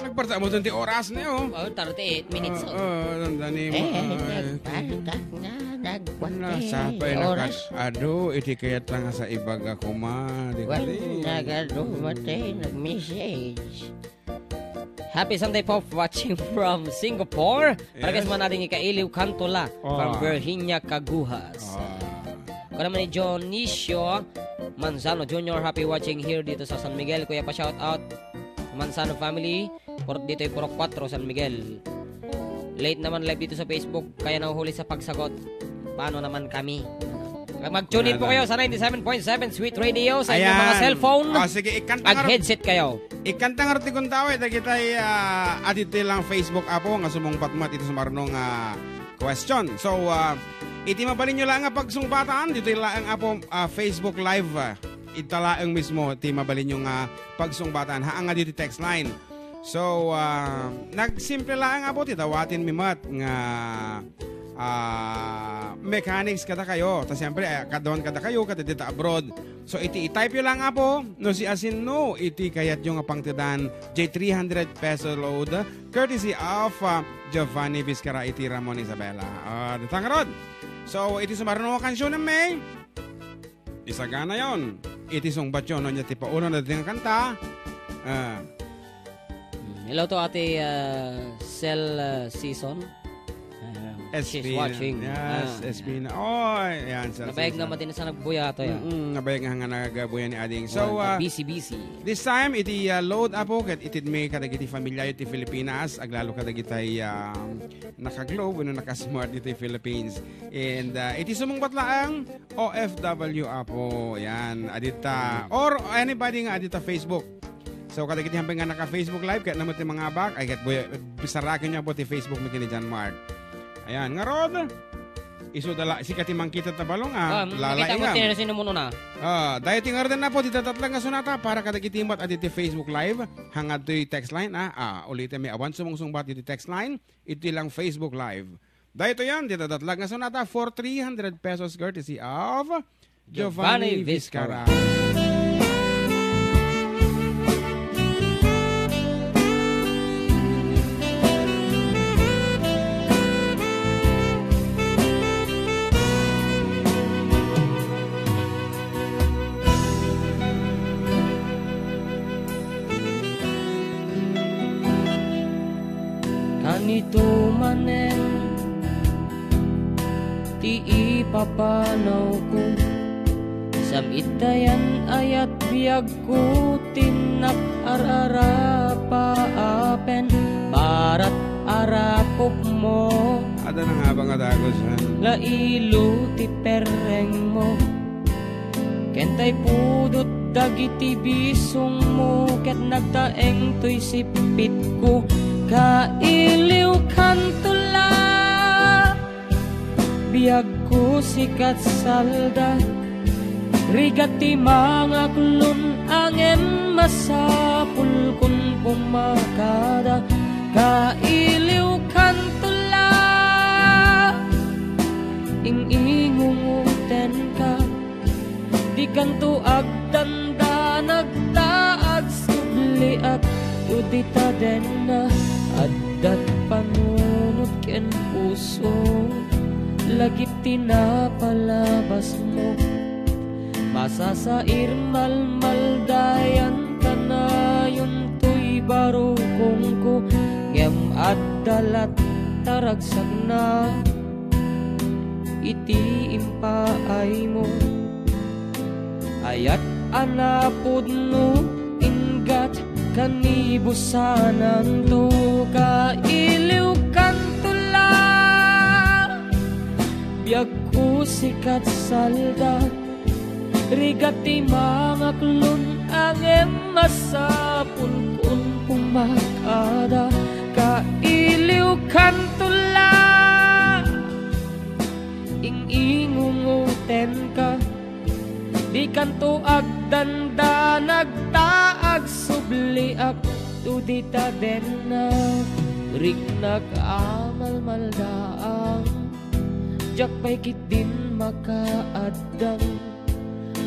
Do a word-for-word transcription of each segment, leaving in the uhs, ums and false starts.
Nagparta mo dun ti oras niyo. Oh, thirty-eight minutes. Oo, oh, oh, nandani mo. Eh, ay, nagparta nga, nagkwat na, eh, sapay na oras. Adu, iti kayat lang sa ibaga kuma, di ba? Wen, nagadu, mati, nag-message. Happy Sunday po, watching from Singapore. Yes. Paragis man ading ikailiw kanto la, oh, from Virginia Cagujas. Oh. Kuna man ni Dionisio Manzano Junior, happy watching here dito sa San Miguel. Kuya, pa-shout out, Manzano family. Por-, dito'y Purok Cuatro, San Miguel. Late naman live dito sa Facebook, kaya nahuhuli sa pagsagot. Paano naman kami? Mag-tune in po kayo sa ninety-seven point seven Sweet Radio sa inyong mga cellphone. Ayan. Ah, sige, ikanta nga ro-, pag-headset kayo. Ikanta nga ro ti kuntawe, dagitay, ah, aditoy lang Facebook, apo, nga sumungbat met iti sumarno nga question. So, ah, iti mabalinyo laeng nga pagsungbatan, ditoy laeng, apo, ah, Facebook Live, ah, ita laeng mismo ti mabalinyo nga pagsungbatan. Haan nga ditoy text line. So, ah, nagsimple laeng, apo, ti dawatenmi met nga, ah, mechanics kadakayo. Ta siyempre, eh, kaduan kadakayo, kadagita abroad. So, iti i-type yo lang, apo, no siasino iti kayatyo nga pangtedan, jay three hundred peso load, courtesy of, ah, Giovanni Vizcara iti Ramon Isabela. Ah, datang rod. So, iti sumarno nga kansiyon, may Isaganayon iti sungbatyo no ania ti paulo na daytoy nga kanta. Ah. Mm, hello to Ate, ah, Sel, ah, Season. Ah, she's watching. Yes, ah, S P na. Oy, yan, Sel Season. Nabayag nga madin sa nagbuya to, ya. Mm, nabayag nga, nga nagbuya ni Ading. So, oh, ah, busy, busy. This time, iti, ah, load, apo, ket itid mi kadagiti familia iti Filipinas, aglalo kadagitay, ah, naka-Globe, wenno naka-Smart iti Philippines. And, ah, iti sumungbat laeng, O F W, apo, yan, adita, or anybody nga adita Facebook. So, kadagiti hampay nga naka-Facebook Live, ket namut ti mangabak, ay, ket buya-, bisaraken nyo po ti Facebook mi ken ni John Mark. Ayan, ngarud, isu dala, sika ti mangkita ta balong, ah, ah, lala makita mo ingam. Ti sino muno na. Ah, dayo ti ngarud na po, ti tatatlag nga sunata, para kadagiti met aditi Facebook Live, hangadtoy text line, ah, ah, ulitem mi awan sumungsungbat iti text line, iti lang Facebook Live. Daytoy yan, ti nadatlag nga sonata for three hundred pesos courtesy of Giovanni Vizcara. Kanito manen ti ipapanawko, sam-itayan ayat biagko, tinnak ar-arapaapen, parat arakupmo. Adda nangabang a dagus, ha? Lailo ti perrengmo. Ken tay pudot dagiti bisongmo ket nagtaeng toy sippitko. Kailiwkanto la, biagko sikat salda. Rigat ti mangaklon a ngem masapulkon pumakada. Kailiwkanto la, ing-ingungotenka. Dikanto agdandanag ta agsubliak, no dita denna addat panunot ken puso, lagip ti napalabasmo. Masasair malmaldayan kanayon toy barukongko, ngem adda lat ta ragsakna iti impaaymo. Ayat a napudno, inggat kanibusananto, kailiwkanto la, biagko sikat salda. Rigat ti mangaklon a ngem masapulkon pumakada. Kailiwkanto la, ing-ingungotenka. Dikanto agdandanag ta agsubliak, no dita denna riknak a malmaldaang. Diak pay ketdin makaaddang.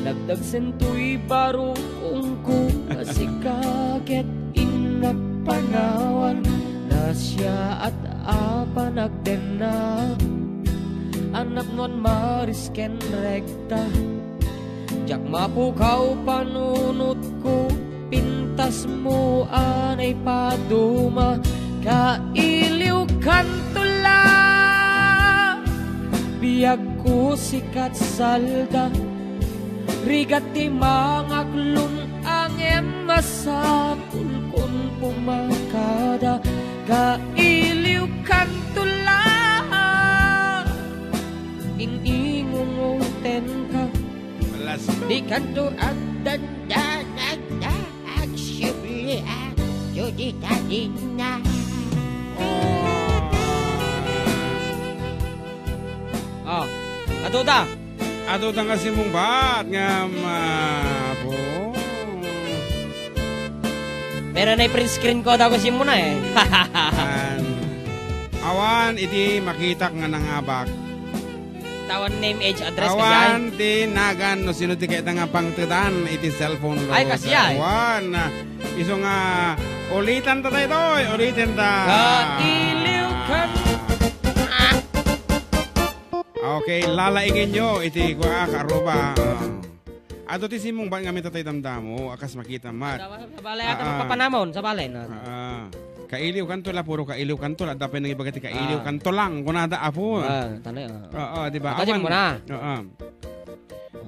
Nagdagsen toy barukongko a sika ket innak panaw. Siaat a panagdenna, a napnoan maris ken rekta. Diak mapukaw panunotko, pintasmo a naipaduma, kailiwkanto la. Biagko sikat salda, rigat ti mangaklon, ngem masapulkon pumakada, kailiwkanto la. Iningungotenka, Alas. Dikanto agdandanagda, agsubliak, judita dinna. Oh, aduda. Aduda nga simmungbat nga, ah, apo. Pero na-print screen ko daw ko simmuna eh. An-, awan iti makitak nga nangabak. Tawan name, age, address, Awan ti nagan no sino ti kayat nga pangtedan iti cellphone Ay, load. Kasiay. Awan. Isu nga, ulitan ta daytoy, ulitan ta. Kailiwkan. Okay, lalaingenyo iti kua, karuba. Ah. Adu ti simmungbat nga mitay damdamo, a kas makita met. Sabali, sabali, ato Ah, ah. Papanamon, sabali na. Ah, ah. Kailiwkanto la, puro kailiwkanto la. Adda pay nangibaga ti kailiwkanto lang, kunada, apo. Ah, tani, ah. Oo, di ba? Awan. Mo na. Oo. Oh.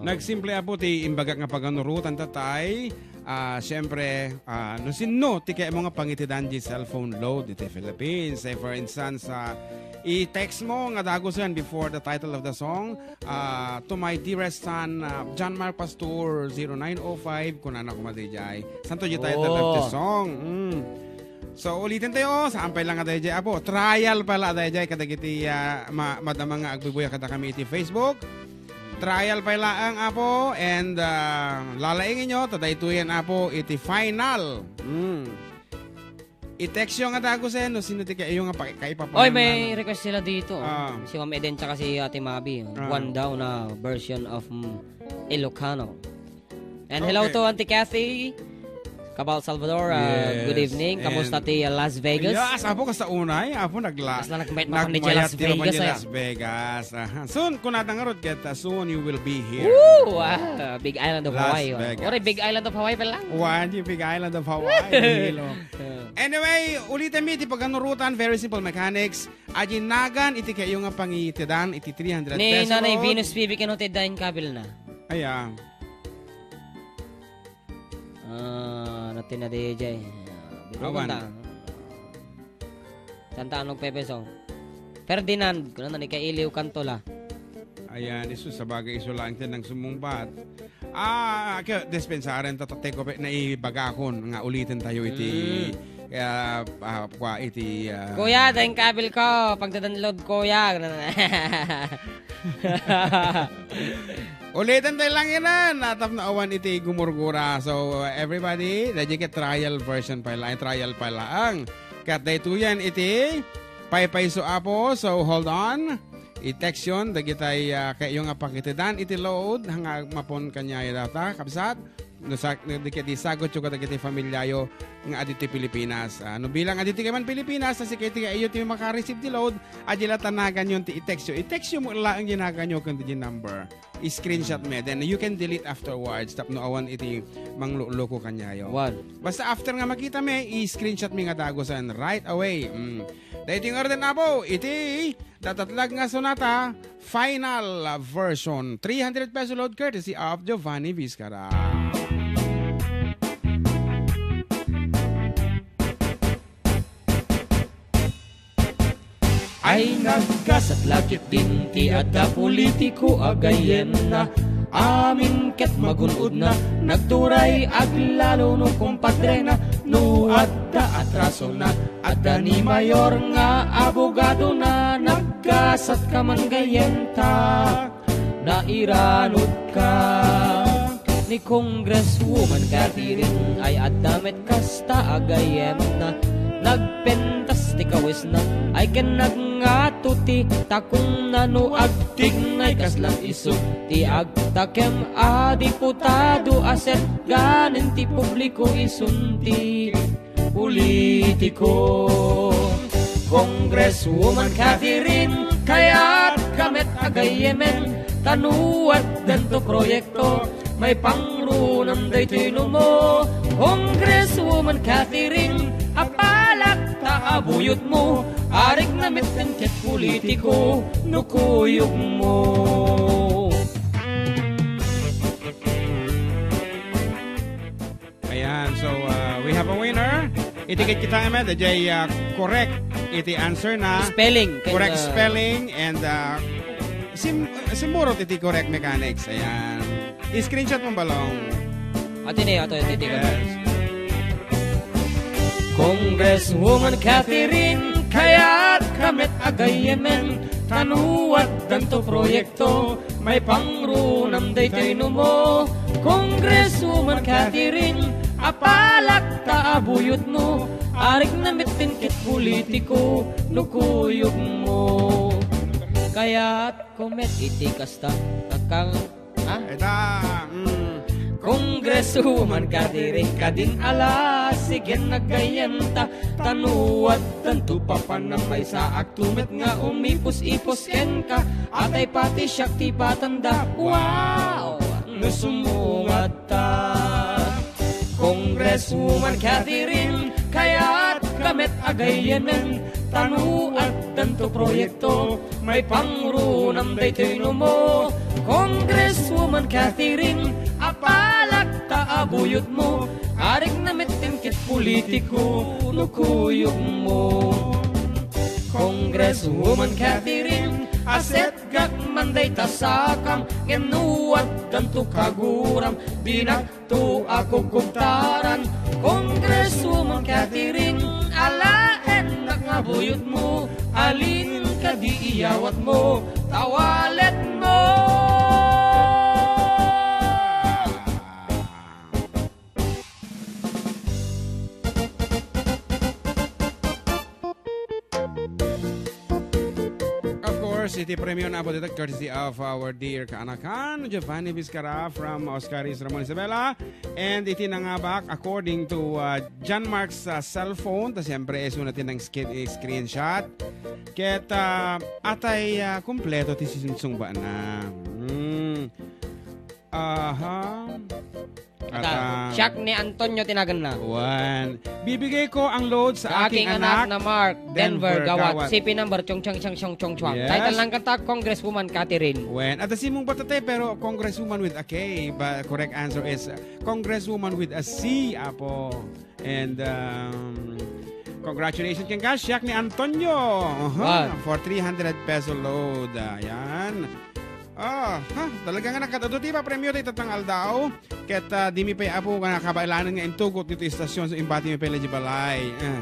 Nagsimple, apo, ti imbagak nga paganurotan tatay. Ah, siyempre, ah, no sinno ti kayatmo nga pangitedan di cellphone load iti Philippines. Say, for instance, ah, i-text mo nga dagusen before the title of the song, ah, to my dearest son, ah, John Mark Pastor, zero nine oh five, kunana koma D J. Santo di title of the Oh. song. Mm. So, ulitin tayo, saan pay lang nga D J, apo? Trial pay la, D J, kadagiti, ah, ma-, madama nga agbubuya kada kami iti Facebook. Trial pay laeng, apo, and, ah, lalaingenyo, ta daytoyen, apo, iti final. Mm. I-text yo nga dagusen, no sino ti kayo nga pa-, kaipapanan Oy, may lang. Request sila dito. Ah. Si Ma'am Eden tsaka si Ate Mabi. Ah. One down na version of, mm, Ilocano. And hello Okay. to Auntie Kathy Cabal Salvador. Uh, Yes. good evening. Kamusta And ti, uh, Las Vegas? Yes, apo, kasta unay. Apo, nagla-, Basta nagmayat pa kami dyan, nagmayat Las ti Vegas, Romania, eh. Las Vegas. Aha. Soon, kunada ngarud ket, uh, soon you will be here. Woo! Ah, Big Island of Las Hawaii, oh. Vegas. Ore, Big Island of Hawaii pa lang. Wan, yung Big Island of Hawaii, Hilo. Yeah. Anyway, ulitin mi ti paganurotan, very simple mechanics. Aji nagan iti kayo nga pangitedan iti three hundred Ni peso Nanay load. Venus P B kano ti dain kabil na. Aya. Ah, ano ti na D J? Awan. Biruan ta. Santa Anong Pepe Song. Ferdinand, kuna na ni kailiwkanto la. Ayan, isu, sabagay, isu lang ti nang sumungbat. Ah, kaya dispensaren ta, tatay ko, pe, naibagakon nga ulitin tayo iti, Mm. ah, ah, kwa, iti, ah, Kuya, dain kabil ko, pagda-download, kuya. Ulitan tayo lang yan, ah. Natap na awan iti gumurgura. So, everybody, daydi ket trial version pa lang, trial pa lang. Ket daytoyen iti paypayso, apo. So, hold on. I-text yon dagitay, ah, kayo nga pakitedan iti load nga agmapon kaniaya data, kabsat. No sa-, no di ket di sagot yo kadagiti familiayo nga adu ti Pilipinas. Ah, no bilang adu ti kayman Pilipinas, ta sika iti kayo ti makareceive ti load, adi la ta nagan yon ti i-text yo. I-text yo mo laeng di nagan yo ken di number. I-screenshot mi. Then you can delete afterwards tapno awan iti mangluluko kaniayo. One. Basta after nga makita mi, i-screenshot mi nga dagusen right away. Mm. Daytoy nga orden, apo, iti Tatatlag nga sonata, final version. Three hundred peso load courtesy of Giovanni Vizcara. Ay, naggasat la ketdin ti adda politiko a gayyemna. Amin ket magun-odna, nagturay aglalo no kumpadrena, no adda atrasona, adda ni mayor nga abogadona, naggasat ka man gayyemta, nairanudka. Ni Congresswoman Catherine ay adda met kasta a gayyemna, nagpentas ti kawisna, ay ken nagngato ti takongna no agtignay kasla isu ti agtakem a diputado a setganen ti publiko isun ti politiko. Congresswoman Catherine, kayatka met a gayyemen, ta no addanto proyekto, maipangrunam daytoy numo. Congresswoman Catherine, apalak ta abuyotmo, arigna metten ket politiko no kuyogmo. Ayan, so, uh, we have a winner. Iti ket kita met, diay, uh, correct iti answer na. Spelling, ken, correct uh, spelling, and, uh, sim-, simurot iti correct mechanics. Ayan. I-screenshot mo, Balong. Ati ni, ato, iti, iti. Yes. Congresswoman Catherine, kayatka met a gayyemen, ta no addanto proyekto, maipangrunam daytoy numo. Congresswoman Catherine, apalak ta abuyotmo, arigna metten ket politiko no kuyogmo. Kayatko met iti kasta, kakang-, ha? Eta, mm. Congresswoman Catherine, kadin ala, sigen naggayyemta, ta no addanto papanam, maysaakto met nga umipus-ipus kenka, atay pati siak ti patanda. Wow! No sumungad ta. Congresswoman Catherine, kayatka met a gayyemen, ta no addanto proyekto, maipangrunam daytoy numo. Congresswoman Catherine, apalak ta abuyotmo, arigna metten ket politiko no kuyogmo. Congresswoman Catherine, asetgak man dayta sakam, ngem no addanto kaguram, dinak to a kukugtaran. Congresswoman Catherine, alaennak nga buyotmo, alin kadi iyawatmo, tawaletmo. Of course, iti premio na po dito, courtesy of our dear kaanakan, Giovanni Vizcara from Oscaris, Ramon Isabela. And iti nangabak, according to, uh, John Mark's, uh, cellphone, ta siyempre, isu na ti nang ski-, eh, screenshot. Ket, uh, atay, uh, kumpleto ti sinsungbaanna. Hmm. Aha. Ata, ata, siak ni Antonio ti naganna. Wen. Bibigay ko ang load sa aking anak na Mark Denver Gawat. C P number, chong, chong, chong, chong, chong, chong. Yes. Title ng kanta, Congresswoman Catherine. Wen. Ata Simong Batate, pero Congresswoman with a K. But correct answer is, uh, Congresswoman with a C, apo. And, um, congratulations kenka, siak ni Antonio. Aha, wow. For three hundred peso load. Ayan. Ah, ha, talaga nga nakatado ti papremio ti tatang aldaw. Ket, ah, dimi pay, apo, nga nakabailanan nga intugot dito istasyon, so imbati mi pay la di balay. Eh,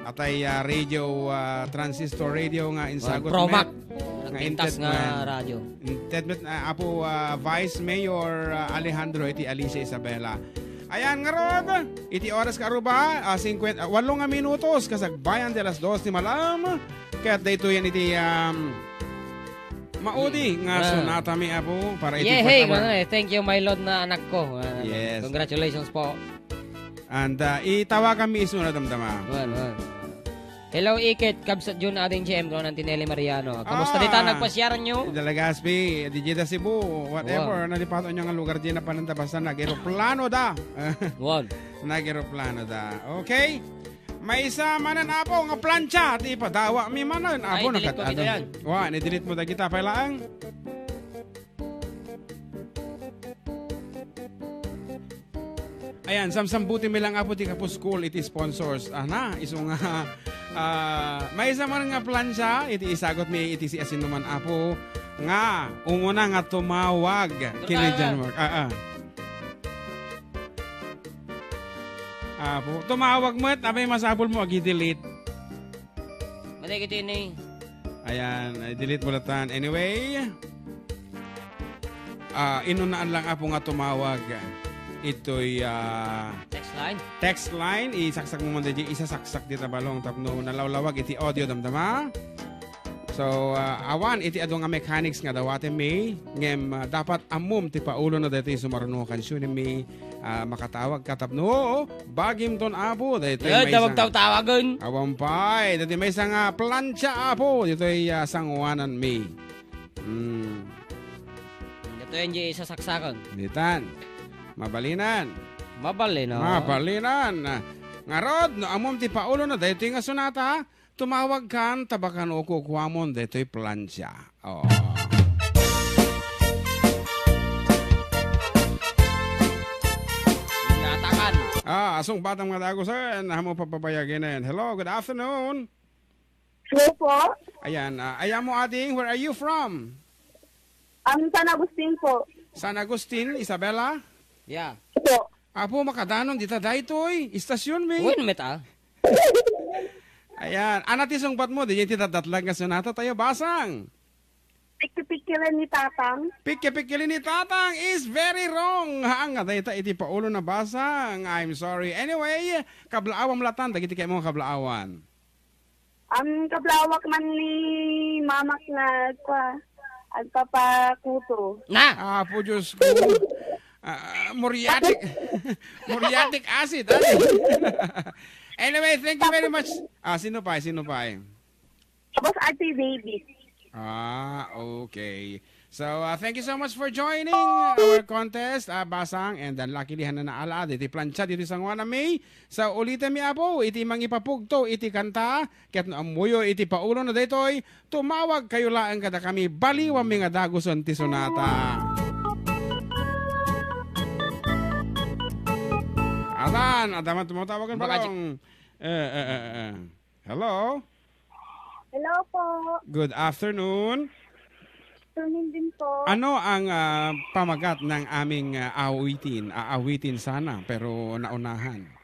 atay, ah, radio, ah, transistor radio nga insagot Pro Mac. Met. Nga pintas inted nga met. Radio. Inted met, ah, apo, ah, Vice Mayor, ah, Alejandro iti Alicia Isabela. Ayan, ngarud, iti oras nga aruba, ah, singkwenta, ah, walo nga minutos, kasagbayan ti alas dos ti malam. Ket daytoyen iti, um, maudi nga, ah, sonata mi, apo, para iti Yehey, first hour. Ano eh, thank you, my Lord, na anak ko. Ah, yes. Congratulations po. And, ah, itawagan mi isuna, damdama. Wan, wan. Hello, Ikit, kabsat Jun, ading J M, Ronan Tinelli Mariano. Kamusta dita? Ah, nagpasiaran nyo? Dalagaspi, di Jeddah, Cebu, whatever, wow, nalipaton nyo nga lugar di na pananda, basta nag-eroplano da. Wan. Nag-eroplano da. Okay? Maysa manen, apo, nga plancha ti ipadawak mi manen, apo. Ay, delete ko nakat-, kita ano? Yan. Wa, ni-delete mo dagita pay laeng. Ayan, samsambuti mi lang, apo, ti kapuskol iti sponsors. Ana, isu nga, ah, maysa man nga plancha iti isagot mi iti siasinoman, apo, nga umuna nga tumawag kini John Mark. Ah, ah. Apo, tumawag met, apay masapul mo agi-delete. Mali kiti ni. Ayan, i-delete mo latan. Anyway, ah, inunaan lang, apo, nga tumawag itoy, ah, text line. Text line. Isaksak mo man di, isasaksak dita balong tapno nalawlawag iti audio, damdama. So, ah, awan iti adu nga mechanics nga dawaten mi, ngem, ah, dapat ammom ti paulo na daytoy sumaruno kansionen mi. Ah, makatawag ka tapno, oo, bagimton, Apo, daytoy. Yeah, maysa nga tawag-tawagen. Awan pay, daytoy maysa nga plancha, Apo, ditoy, ah, sangoananmi. Hmm. Daytoy, enjoy, isasaksakan. Ditan. Mabalinan. Mabalinan. Mabalinan. Ngarud, no ammom ti paulona daytoy nga sonata, tumawagkan, ta bakan ukukuamon daytoy plancha. Oh. Natakan. Ah, asungbatam nga dagusen, ammo papabayaginen. Hello, good afternoon. Hello po. Ayan, ah, ayam mo, ading, where are you from? Ang San Agustin po. San Agustin, Isabela? Yeah. Po. Apo, makadanon dita daytoy, istasyonmi. Wen met, ah. Ayan, ana ti sungbatmo, diay ti datdatlag nga sonata tayo, basang. Pikipikilin ni Tatang. Pikipikilin ni Tatang is very wrong. Haan nga dayta iti paulona, basang. I'm sorry. Anyway, kablaawam latan, dagiti kaymo nga kablaawan. Ang kablawak man ni mamak nga, kwa, agpapakuto. Na! Apo Diyos ko. Ah, muriatic. Muriatic acid, ah. Anyway, thank you very much. Ah, sino pa? Sino pa? Tapos Ate Baby. Ah, okay. So, ah, thank you so much for joining our contest, ah, Basang, and unluckily, han naala, diti plancha, diti sangoananmi. So, ulitem mi, Apo, iti mangipapugto iti kanta, ket no ammoyo iti paulona daytoy, tumawag kayo laeng kadakami, baliwanmi nga dagusen ti sonata. Atan, adda man tumatawagan, Baka Balong. Eh, eh, eh, eh. Hello? Hello po. Good afternoon. Afternoon din po. Ano ang, ah, pamagat ng aming, ah, awitin? Aawitin sana, pero naunahan.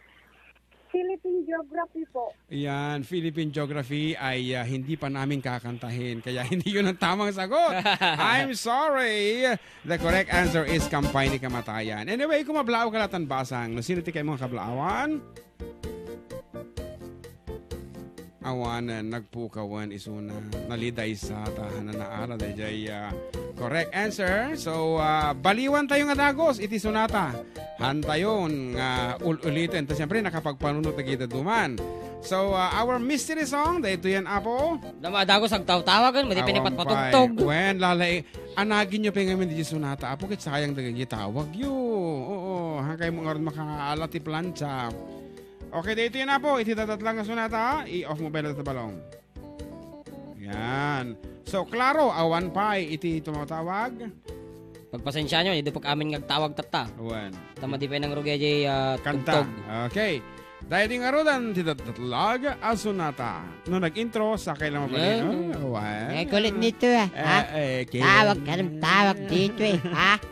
Philippine Geography po. Yan, Philippine Geography ay, ah, hindi pa namin kakantahin, kaya hindi yun ang tamang sagot. I'm sorry. The correct answer is Kampay ni Kamatayan. Anyway, kung mablaaw ka latan, Basang, no sino ti kaymo nga kablaawan? Awanen, nagpukawen isuna. Nalidaysa ta, han naala dayjay, ah, correct answer. So, ah, baliwan tayo nga dagus iti sonata. Hantayon nga ul-uliten. Ta siyempre, nakapagpanunot dagiti dadduma. So, ah, our mystery song, daytoy yan, Apo. Dama, dagus agtawtawagen, madi Awan pinipatpatugtog. Pay. Wen, lalay, anagin nyo pa ngamin di sonata, Apo, ket sayang dagiti tawag yo. Oo, han kaymo ngarud makaala ti plancha. Okay, daytoy na po. Iti dadatlang nga sonata, i-off mo ba ita, Balong? Yan. So, klaro, awan pay iti tumatawag. Pagpasensya nyo, idupok amin nga agtawag tatta. Awan. Tama di pay nangrugi di, ah, Kanta. Tugtog. Okay. Daytoy nga rudan ti dadatlag a sonata. No nag-intro, sakay lang mabalin. Yeah. Oh, awan. Eh, kulit nito, ah. Eh, ha? Eh, okay. Tawag ka ng tawag dito, eh, ha?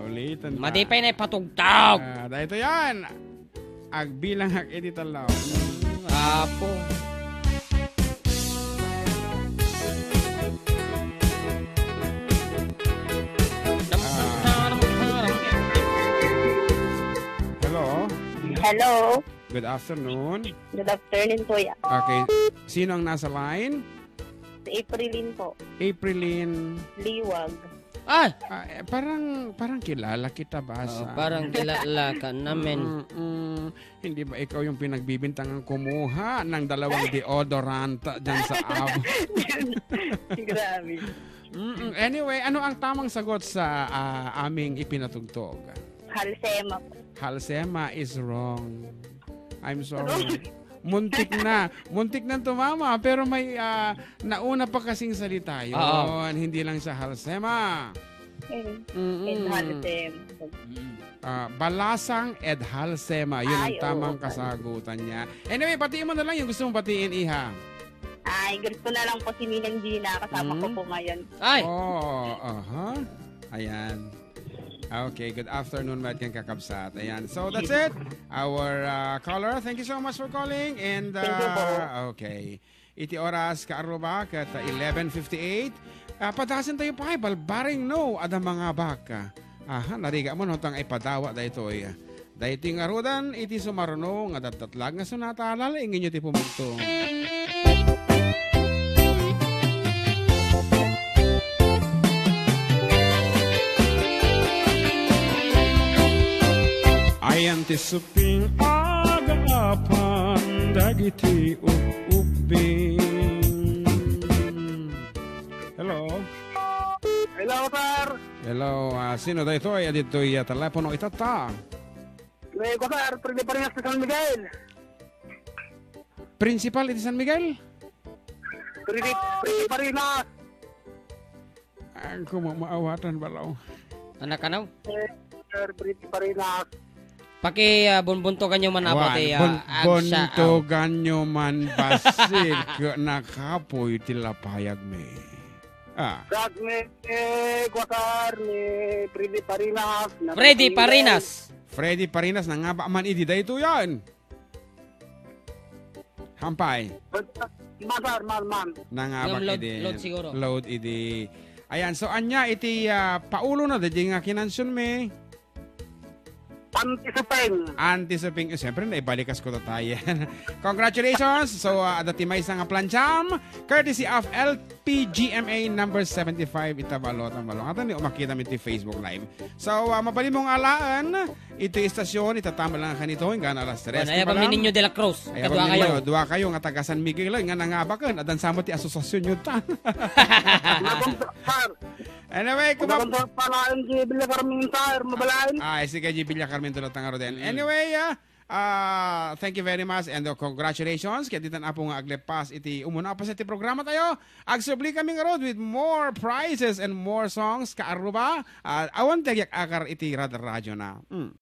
Ulitan ta. Madi pay na ipatugtog. Ah, daytoy yan. Agbilangak iti talaw. Apo. Ah. Hello? Hello. Good afternoon. Good afternoon, kuya. Okay. Sino ang nasa line? Si Aprilin po. Aprilin. Liwag. Ah! Ah, eh, parang, parang kilala kita ba Oo, sa parang kilala ka namin. Mm-mm. Hindi ba ikaw yung pinagbibintangan kumuha ng dalawang deodorant dyan sa app? Grabe. Mm-mm. Anyway, ano ang tamang sagot sa, ah, aming ipinatugtog? Halsema po. Halsema is wrong. I'm sorry. Wrong. Muntik na. Muntik nang tumama, pero may, ah, nauna pa kasing salita. Oo. Yun, hindi lang siya halsema. Mm. Mm-mm. Ed Halsem. Mm. Ah, Balasang Ed Halsema. Yun ang Ay, oo, tamang okay. Kasagutan niya. Anyway, batiin mo na lang yung gusto mong batiin, iha. Ay, gusto na lang po si Ninang Gina. Kasama ko Mm. po ngayon. Ay! Oo, aha. Ayan. Okay, good afternoon, mayat ken kakabsat. Ayan. So, that's it. Our, uh, caller, thank you so much for calling. And, Thank you po. uh, okay. Iti oras, kaarruba, ket eleven fifty-eight. Ah, padasen tayo pay, balbareng no, adda mangabak. Aha, narigat mo, no, tang ipadawa daytoy. Daytoy nga rudan, iti sumaruno nga datdatlag nga sonata, lalaingenyo ti pumugto. Yan ti suping agaapan dagiti ub-ubbing. Hello? Hello, sir. Hello, ah, sino daytoy? Aditoy, ah, telepono itatta. May ko, sir, Freddy Parinas ti San Miguel. Principal iti San Miguel? Freddy, Freddy Parinas. Ang kumamaawatan balaw. Anak kanaw? Eh, sir, Freddy Parinas. Paki, ah, bunbuntogan nyo man, apo, Wan, ti, ah, bun-, agsa-, buntogan nyo man, bassit, ket nakapoy ti lapayag mi. Ah. Dak mi, eh, kuasar ni Freddy Parinas, na Freddy Parinas. Freddy Parinas, nangaba man idi daytoy yan. Hampay. Masar, man, man. Nangabak Ngem load, idi. Load siguro. Load idi. Ayan, so anya iti, ah, paulo na, didi nga kinansion mi. Antisiping. Antisiping. Eh, siyempre, naibalikas ko tayo. Congratulations. So, ah, adda ti maysa nga plancham, courtesy of L P G M A number seventy-five, Itabalo, Tambalo. Ato ni umakita mi ti Facebook Live. So, ah, mabalin mong alaen, iti istasyon, itatambalan ka nito, hanggang alas tres. Bueno, ayabang ni Ninyo de la Cruz. Ayabang Kadua ninyo, kayo. Dua kayo nga taga San Miguel, nga nangabaken, adan samo ti asosasyon nyo tan. Magunta, sir. Anyway, kumab- Magunta pala ang G Villa Carmen, sir. Mabalain. Ah, sige, G Villa Carmen, tulad tanga roden. Mm. Anyway, ah, ah, thank you very much and, uh, congratulations. Kaya ditan apo nga aglepas iti umuna pa sa iti programa tayo. Agsubli kami nga road with more prizes and more songs, kaaruba. Ah, awan ti agyak akar iti rad-, radyo na. Mm.